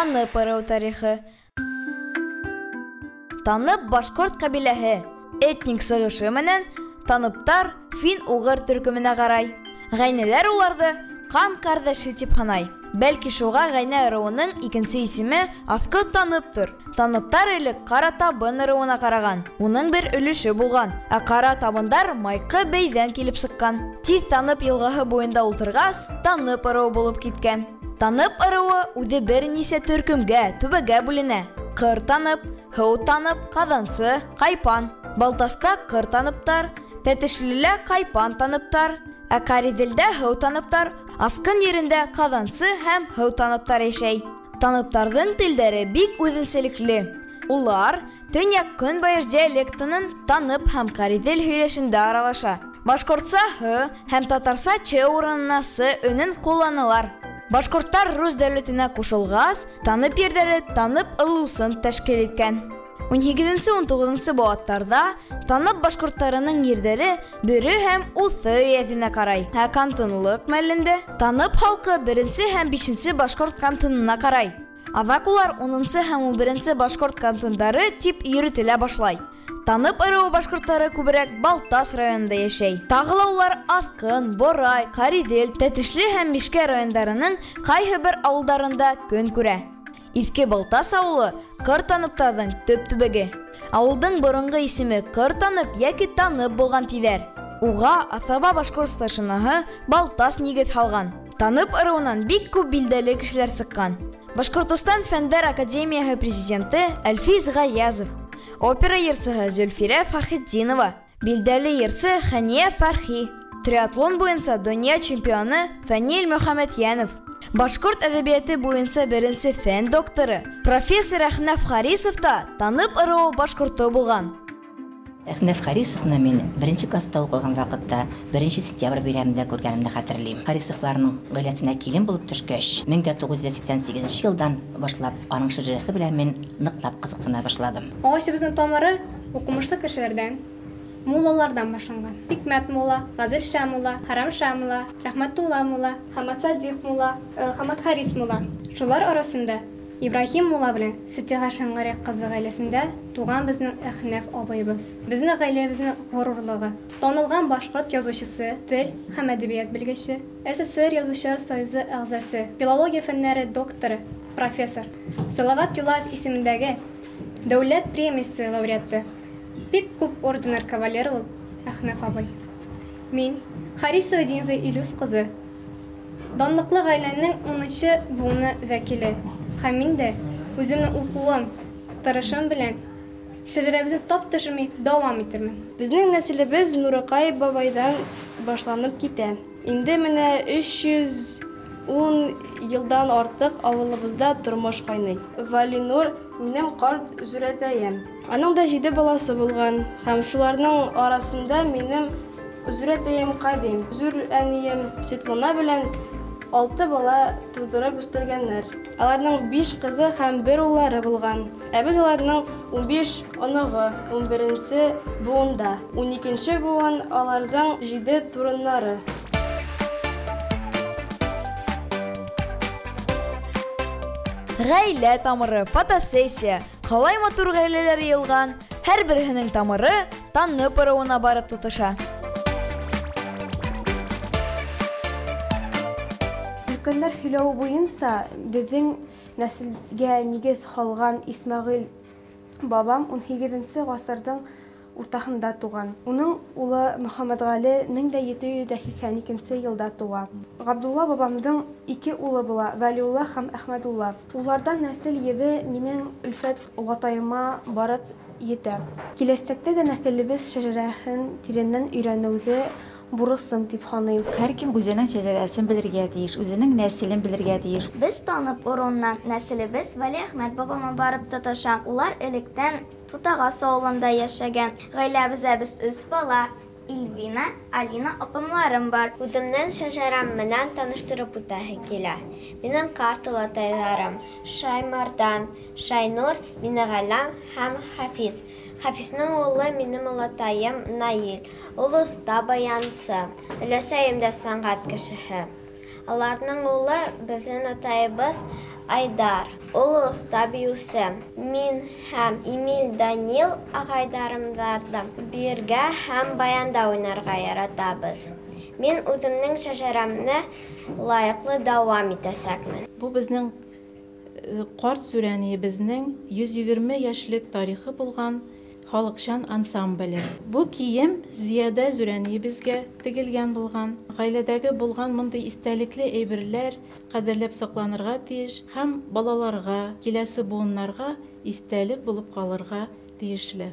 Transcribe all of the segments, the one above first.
Танып ырыу тарихы. Танып башҡорт ҡәбиләһе этник сығышы менән таныптар фин-уғыр төркөмөнә ҡарай. Ғәйнәләр уларҙы ҡан ҡәрҙәше тип һанай. Бәлки шуға ғәйнә ырыуының икенсе исеме Аҫҡы Таныптыр. Таныптар элек Ҡара Табын ырыуына ҡараған, уның бер өлөшө булған. Ә Ҡара Табындар Майҡы бейҙән килеп сыҡҡан. Тиҙ Танып йылғаһы буйында ултырғас, Танып ырыуы булып киткән. Танып ырыуы үҙе бер нисә төркөмгә, түбәгә бүленә. Ҡыр Танып, Һыу Танып, Ҡаҙансы, Ҡайпан. Балтаста Ҡыр Таныптар, Тәтешлелә Ҡайпан Таныптар, ә Ҡариҙелдә Һыу Таныптар, Асҡын ерендә Ҡаҙансы һәм Һыу Таныптар йәшәй. Таныптарҙың телдәре бик үҙенсәлекле. Улар төньяҡ-көнбайыш диалектының Танып һәм Ҡариҙел һөйләшендә аралаша. Башҡортса «һы» һәм татарса «ч» урынына «с» өнөн ҡулланалар. Башҡорттар рус дәүләтенә ҡушылғас, Танып ерҙәре Танып ылыусын тәшкил иткән. 18-19 быуаттарҙа Танып башҡорттарының ерҙәре Бөрө һәм Уҫы өйәҙенә ҡарай. Ә кантонлыҡ мәлендә Танып халҡы 1-нсе һәм 5-нсе башҡорт кантонына ҡарай. Аҙаҡ улар 10-нсы һәм 11-нсе башҡорт кантондары тип йөрөтөлә башлай. Танып ырыуы башҡорттары күберәк Балтас районында йәшәй. Тағы ла улар Асҡын, Борай, Ҡариҙел, Тәтешле һәм Мишкә райондарының ҡайһы бер ауылдарында көн күрә. Иҫке Балтас ауылы Ҡыр Таныптарҙың төп төбәге. Ауылдың боронғо исеме Ҡыр Танып йәки Танып булған тиҙәр. Уға Аҫаба башҡорт старшинаһы Балтас нигеҙ һалған. Танып ырыуынан бик күп билдәле кешеләр сыҡҡан. Башҡортостан Фәндәр Академияһы президенты Әлфиз Ғаязов, опера йырсыһы Зөлфирә Фархетдинова, билдәле йырсы Хәниә Фәрхи, триатлон буйынса донъя чемпионы Фәнил Мөхәммәтйәнов, башҡорт әҙәбиәте буйынса беренсе фән докторы, профессор Әхнәф Харисов та Танып ырыуы башҡорто булған. Әхнәф Харисовны мин беренсе класста уҡыған ваҡытта 1 сентябрь бәйрәмендә күргәнемде хәтерләйем. Харисовларның ғаиләсенә килен булып төшкәс, 1988 йылдан башлап аның шәжәрәсе белән мин ныҡлап ҡыҙыҡһына башладым. Ағасыбыҙҙың тамыры уҡымышлы кешеләрҙән, муллаларҙан башланған. Хикмәт мулла, Ғазил Ша мулла, Харам Ша мулла, Рәхмәтулла мулла, Хамат Садиҡ мулла, Хамат Харис мулла. Шулар араһында Ибраһим мулла белән Ситиға Шәңгәрәй ҡыҙы ғаиләсендә туған беҙҙең Әхнәф абыйыбыҙ. Беҙҙең ғаиләбеҙҙең ғорурлығы. Танылған башҡорт яҙыусыһы, тел һәм әҙәбиәт белгесе, СССР Яҙыусылар союзы ағзасы, филология фәндәре докторы, профессор, Салават Юлаев исемендәге дәүләт премияһы лауреаты. Бик күп ордендар кавалеры ул Әхнәф абый. Мин Харисова Динза Илюс ҡыҙы, данлыҡлы ғаиләнең 10-нсы быуыны вәкиле. Һәм мин дә үҙемдең уҡыуым, тырышым белән шәжәрәбеҙҙе тап төшөрмәй дауам итермен. Беҙҙең нәҫелебеҙ Нурыҡай бабайҙан башланып китә. Инде менә 310 йылдан артыҡ ауылыбыҙҙа тормош ҡайнай. Вәлинур минең ҡарт зүрәтәйем. Аның да 7 баласы булған һәм шуларның араһында минең зүрәтәйем Ҡәдим, зүр әнием Светлана белән 6 бала тыуҙырып үҫтергәндәр. Аларның 5 ҡыҙы һәм 1 уллары булған. Ә беҙ аларның 15 оноғо, 11-нсе быуында, 12-нсе быуын аларҙың 7 турындары. Ғаилә тамыры, фотосессия, ҡалай матур ғаиләләр йыйылған, һәр береһенең тамыры Танып ырыуына барып тоташа. Өлкәндәр һөйләүе буйынса беҙҙең нәҫелгә нигеҙ һалған Исмәғил бабам 18-нсе ғасырҙың уртаһында туған. Уның улы Мөхәммәтғәле 1782 йылда тыуа. Ғабдулла бабамдың 2 улы була, Вәлиулла һәм Әхмәдулла. Уларҙан нәҫел ебе минең Өлфәт олатайыма барып етә. Киләсәктә дә нәҫелебеҙ шәжәрәһен тирәннән өйрәнеүҙе бурысым тип һаныйым. Һәр кем үҙенең шәжәрәсен белергә тейеш, үҙенең нәҫелен белергә тейеш. Беҙ Танып урынынан нәҫелебеҙ Вәлиәхмәт бабама барып тоташа. Улар электән Тутағас ауылында йәшәгән. Ғаиләбеҙҙә беҙ 3 бала, Ильвина, Алина апамларым бар. Үҙемдең шәжәрәм менән таныштырып үтәһе килә. Минең ҡарт олатайҙарым Шаймардан, Шайнур, Минеғәләм һәм Хафиз. Хафизнең улы минең олатайым Наил. Ул оҫта баянсы, өләсәйем дә сәнғәт кешеһе. Аларның улы беҙҙең атайыбыҙ Айдар. Ул оҫта бейеүсе. Мин һәм Эмиль Данил ағайҙарымдарҙы биргә һәм баянда уйнарға яратабыҙ. Мин үҙемдең шәжәрәмде лайыҡлы дауам итәсәкмен. Бу безнең ҡарт сүрәнейебеҙҙең 120 йәшлек тарихы булған халыҡсан ансамбле. Бу кейем Зияда зүрәнейебеҙгә тегелгән булған. Ғаиләдәге булған мондый иҫтәлекле әйберләр ҡәҙерләп саҡланырға тейеш һәм балаларға, киләсе быуыннарға иҫтәлек булып ҡалырға тейешле.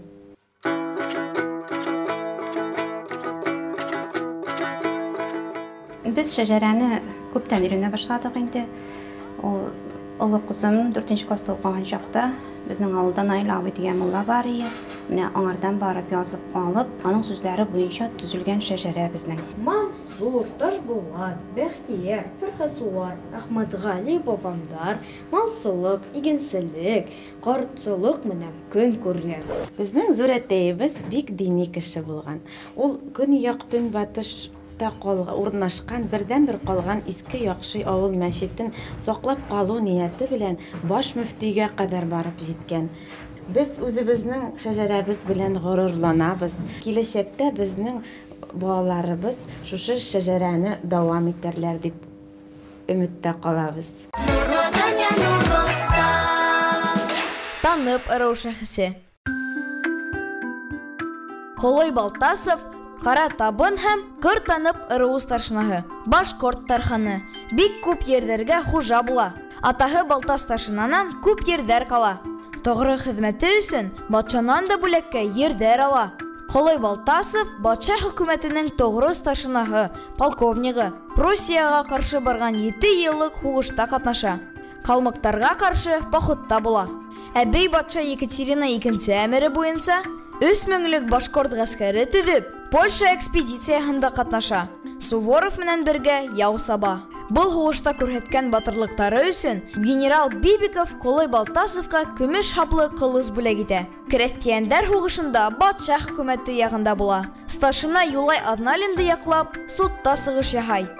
Беҙ шәжәрәне күптән өйрәнә башланыҡ инде. Ул оло ҡыҙым 4-нсе класста уҡыған чаҡта беҙҙең ауылда Наил абый тигән мулла бар ине. Менә аңардан барып язып алып, аның сүзләре буйынса төзелгән шәжәрә безнең. Мансур, Ташбулат, Бәхтияр, Фәрхәсуар, Әхмәтғали бабамдар малсылыҡ, игенселек, ҡартсылыҡ менән көн күргән. Безнең ҙур әтәйебеҙ бик дини кеше булған. Ул көньяҡ-көнбатыш урынлашҡан берҙән-бер ҡалған Иҫке Яҡшы ауыл мәсетен саҡлап ҡалыу ниәте белән баш мөфтигә ҡәҙәр барып еткән. Беҙ үҙебеҙҙең шәжәрәбеҙ белән ғорурланабыҙ. Киләсәктә беҙҙең балаларыбыҙ шушы шәжәрәне дауам итәрләр тип өмөттә ҡалабыҙ. Танып ырыу шәхесе Ҡолой Балтасов Ҡара Табын һәм Ҡыр Танып ырыуы старшинаһы, башҡорт тарханы, бик күп ерҙәргә хужа була. Атаһы Балтас старшинанан күп ерҙәр ҡала. Тоғро хеҙмәте өсөн батшанан да бүләккә ерҙәр ала. Ҡолой Балтасов батша хөкүмәтенең тоғро старшинаһы, полковнигы, Пруссияға ҡаршы барған 7 йыллыҡ һуғышта ҡатнаша. Ҡалмыҡтарға ҡаршы походта була. Әбей батша Екатерина II әмере буйынса 3 меңлек башҡорт ғәскәре төҙөп, Польша экспедицияһында ҡатнаша. Суворов менән бергә яу саба. Был һуғышта күрһәткән батырлыҡтары өсөн генерал Бибиков Ҡолой Балтасовҡа көмөш һаплы ҡылыс бүләк итә. Крәҫтиәндәр һуғышында батша хөкүмәте яғында була. Старшина Юлай Аҙналинды яҡлап, судта сығыш яһай.